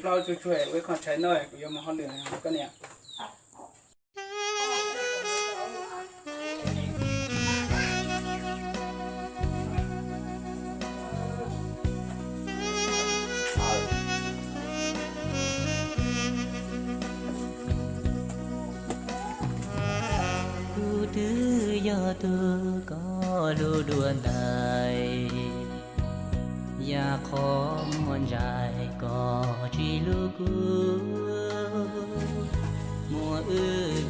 Los tsuag tsuag ua ib qho tshais no kuv yuav mus hauj lwm koj niam. Kuv twb yog tus koj hlub dua ntais, yam qhov muaj ntsais koj tsis hlub kuv, muaj wb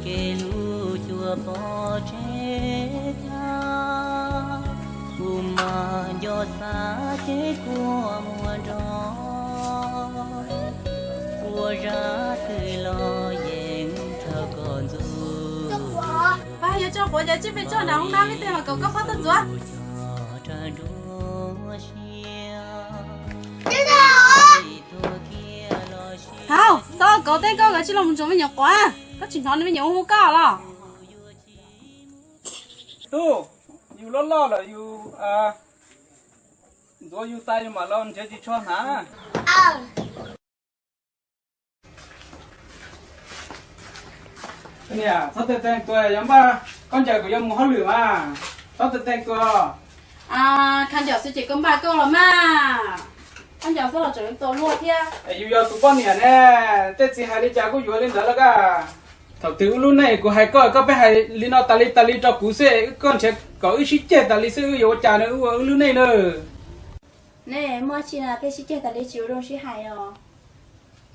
kev hlub cuag pov tseg tag, kuv mas nco xav ces kua muag nrov, ua zaj twg los yeej raug koj ntxub. Yog tso quav ces tsij peb tso nram hoob nab, vim tej los kom koj pab tuaj ntxuav. Thaum txhob kauv tej, koj kav tsij los mus ntxuav me nyuam quav, koj tsis hnov nws me nyuam hu koj los? Tub, yus loj loj lawm, yus ntxuav yus tas yus mam los nrhiav ris tsho hnav. Niam, txhob tev teeg tua, yog npaj khaub ncaws kuv yuav mus hauj lwm mas, txhob tev teeg tua. Khaub ncaws xwb ces koj npaj koj los mas, khaub ncaws xwb los tseem tua luaj thiab. Yus yog tus poj niam ne, tej txiv hais li cas kuj yuav li ntawd los kaj. Thaum twg wb lub neej kuv hais koj, koj pheej hais li no tas li tas li rau kuv xwb, koj nrhiav kom wb sib ceg tas li xwb, wb yuav ua cas no wb ua wb lub neej na. Nej muaj tsi na pheej sib ceg tas li tsis ua zoo sib hais os.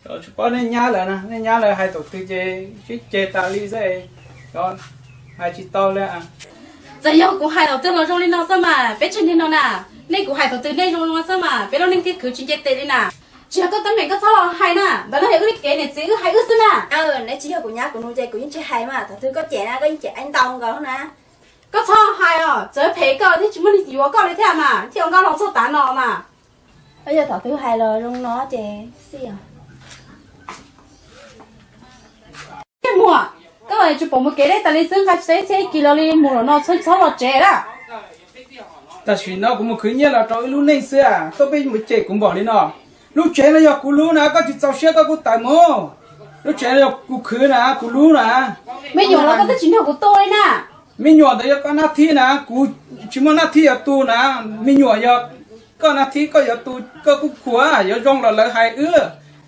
Tsis paub nej nyab lawv na, nej nyab lawv hais thaum twg ces sib ceg tas li xwb, hais tsis tau li. Txawm yog kuv hais thaum twg los zoo li no xwb mas peb tsev neeg no na, nej kuv hais thaum twg nej zoo li no xwb mas peb lub neej thiaj khwv tsis nce tes li na. Tsis yog koj teeb meem koj txhob los hais na, ntawd no yog wb li kev niam txiv wb hais wb xwb na. Neb tsis yog kuv nyab kuv nus ces kuv yeej tsis hais mas, thaum twg koj cem na koj yeej cem ib ntau nkaus na. Koj txhob hais os, txawm phem koj thiab tsis muaj neeg yuav koj li thiab mas, thiaj ua nkauj laug txog tav no mas. Yog thaum twg hais los zoo no ces xij os. Muam, koj tsis pom mus kev deb tas li xwb, nqa tsis tau ib txhiab ib kis los li mus lawm no txhob los tsev lawm. Tam sim no kuv mus khwv nyiaj los rau wb lub neej xwb, koj pheej mus cem kuv npaum li no. Lub tsev no yog kuv lub na, koj tsis txaus siab koj kuj tawm mus. Lub tsev no yog kuv khwv na, kuv lub na. Me nyuam los koj twb tsis nrog kuv tu li na. Me nyuam ntawd yog koj nab thib na, kuv tsis muaj nab thib yuav tu na. Me nyuam yog koj nab thib koj yuav tu, koj kuj khuam, yuav zoo los lawv hais wb.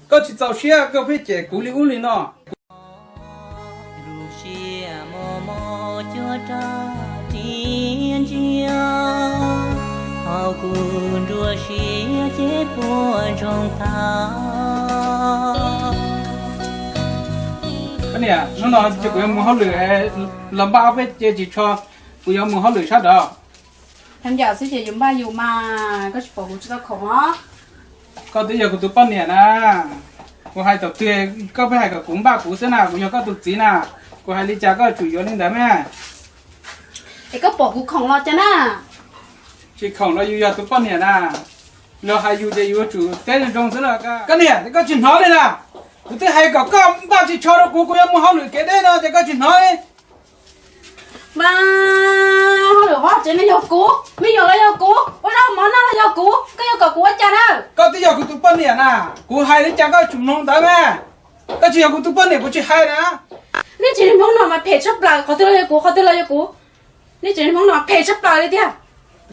Koj tsis txaus siab koj pheej cem kuv li ub li no. Niam, hnub no ces kuv yuav mus hauj lwm, los npaj ob peb ce ris tsho, kuv yuav mus hauj lwm sab nraud. Khaub ncaws xwb ces yus npaj yus mas, koj tsis pom kuv tsis tau khoom os. Koj twb yog kuv tus poj niam na, kuv hais thaum twg koj pheej hais kom kuv npaj kuv xwb na, kuv yog koj tus txiv na, kuv hais li cas koj yuav tsum yuav li ntawd mas. Es koj pom kuv khoom los cas na? Tsis khoom los yus yog tus poj niam na, luag hais yus ces yus yuav tsum teb zoo zoo xwb los. Koj niam, koj tsis hnov li na, kuv twb hais kom koj npaj ris tsho rau kuv, kuv yuav mus hauj lwm kev deb no ces koj tsis hnov li. Mas hauj lwm hauv tsev no yog kuv, me nyuam los yog kuv, ua zaub mov noj los yog kuv, koj yuav kom kuv ua cas na? Koj twb yog kuv tus poj niam na, kuv hais li cas koj tsum mloog ntawd mas. Koj tsis yog kuv tus poj niam kuv tsis hais na. Nej tsev neeg Hmoob no mas phem tshaj plaws, qhov twg los yog kuv, qhov twg los yog kuv. Nej tsev neeg Hmoob no phem tshaj plaws li tiag.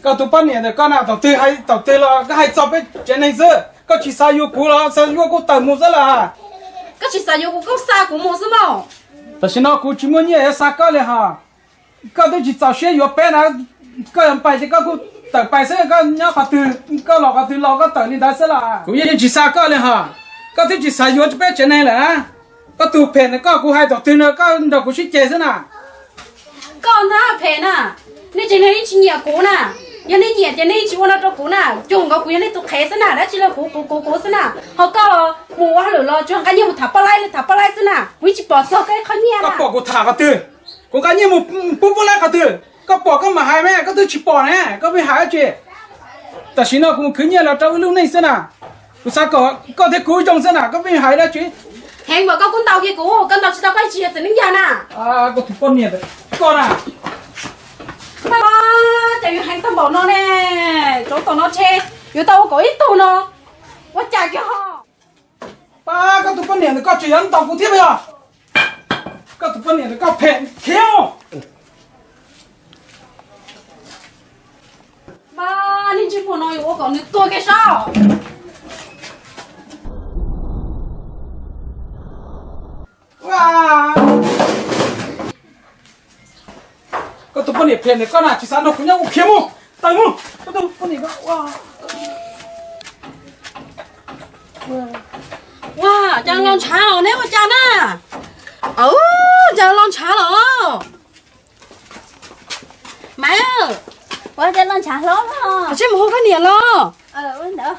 Koj tus poj niam ntawm koj na, thaum twg hais thaum twg los koj hais txog peb tsev neeg xwb, koj tsis xav yuav kuv los xav yuav kuv tawm mus xwb los. Koj tsis xav yuav kuv koj xa kuv mus xwb mas. Tam sim no kuv tsis muaj nyiaj yuav xa koj li hos. Koj twb tsis txaus siab yuav peb na, koj yuav pais ces koj kuj tawm pais xwb, koj nyob qhov twg, koj los qhov twg los koj tawm li ntawd xwb los. Kuv yeej tsis xa koj li hos, koj twb tsis xav yuav peb tsev neeg lawm na. Koj tus phem ntawm koj kuv hais thaum twg no koj nrog kuv sib ceg xwb na. Koj ntag phem na, nej tsev neeg yeej tsis nyiam kuv na. Yog nej nyiam ces nej yeej tsis ua no rau kuv na, cuag nkaus kuv yog nej tus qhev xwb na, dab tsi los kuv kuv kuv kuv xwb na. Ho koj los mus ua hauj lwm los tsuas nqa nyiaj mus tham poj laib li tham poj laib xwb na, kuv yeej tsis pom txog koj ib qho nyiaj na. Koj pom kuv tham qhov twg? Kuv nqa nyiaj mus pub poj laib qhov twg? Koj pom koj mam hais mas, koj twb tsis pom ne, koj pheej hais dab tsi? Tam sim no kuv mus khwv nyiaj los rau wb lub neej xwb na, kuv xav kom koj thiab kuv zoo xwb na, koj pheej hais dab tsi? Heev npaum koj kuj ntaus kiag kuv, koj ntaus tsis tau koj tsis yog txiv neej yawg na. Koj tus poj niam, koj na. Cas yuav heev tag npaum no ne, tsov tom no tshe yuav tau ua kaum ib tug no, ua cas kiag ho. Pab Koj niam ntawm koj tseem yuav ntaus kuv thiab puas yog? Koj tus poj niam ntawm koj phem khiav mus. Mas niag ntsej muag no yuav ua kom nws tuag kiag saib. Koj tus poj niam phem ntawm koj na tsis xav nrog kuv nyob, ua khiav mus, tawm mus. Koj tus poj niam ko, ua, cas los ntshav los neb ua cas na? Cas los ntshav los? Maiv, ua cas los ntshav hlob los? Tsij mus hu koj niam los. Ua ntawd.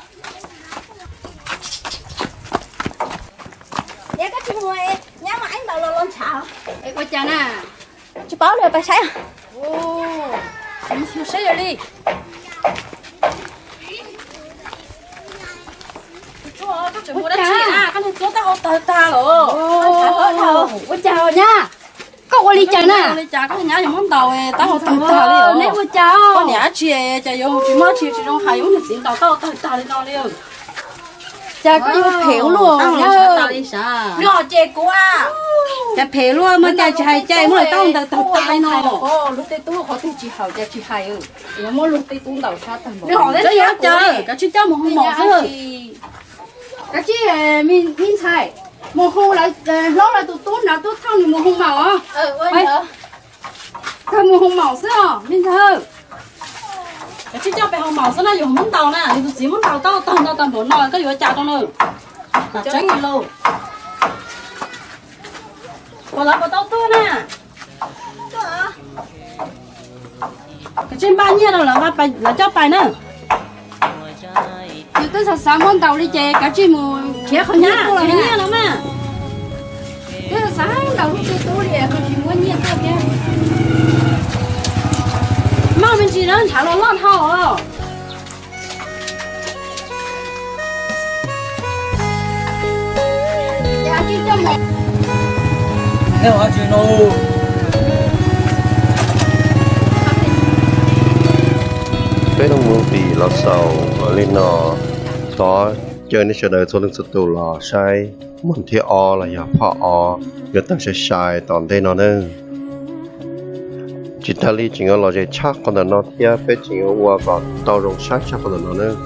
Yog koj tsis mus, nyab mas ib ntaus los los ntshav. Ua cas na? Tsis paub li, pab saib. Saib li. Koj niag tub taub hau tawg tag los. Ua cas nyab? Koj ua li cas na? Ua li cas koj nyab yuav muab ntaus taub hau tawg tag li os? Neb ua cas? Koj niam dab tsi cas yuav tsis muaj dab tsi tsis zoo hais, yuav muab niag txiv ntaus taub hau tawg tag li no li. Cas koj yuav phem ua luaj? Nws ho cem kuv. Cas phem luaj mas cas tsis hais cas muab lawv taub hau ntaus tawg tag li no. Luag tej tub qhov twg tsis haum cas tsis hais. Yuav muab luag tej tub ntaus sab tag npaum. Koj yuav cas kav tsij coj mus hu maum xwb. Kav tsij, me ntxhais, mus hu hlob lawv tus tub na, tub thauj nws mus hu maum os. Koj mus hu maum xwb os me ntxhais. Kav tsij coj pem hu maum xwb na, yuav muab ntaus na, yus tus txiv muab ntaus taub hau tawg ntaus tag npaum no koj yuav cas rau nws? Tseeb lauj. Puas lawv puas tau tuaj na? Kav tsij npaj nyiaj rau lawv coj pais na. Yus twb xav xav muab ntaus li ces kav tsij mus khiav qhov nyab los nyiaj no mas. Twb xav ntaus lub tub tub li koj tsis muab nyiaj tuaj thiab. Maj me ntsis na, ntshav los loj dhau os. Peb lub movie los xaus li no, thov caw nej sawv daws txhua leej txhua tus los saib Muam Nthib Ob los yog Phoj Ob yuav tawg sai sai tom ntej no nawb. Tsis tas li tseem yuav lom zem tshaj qhov ntawm no thiab peb tseem yuav ua kom tau zoo saib tshaj qhov ntawm no nawb.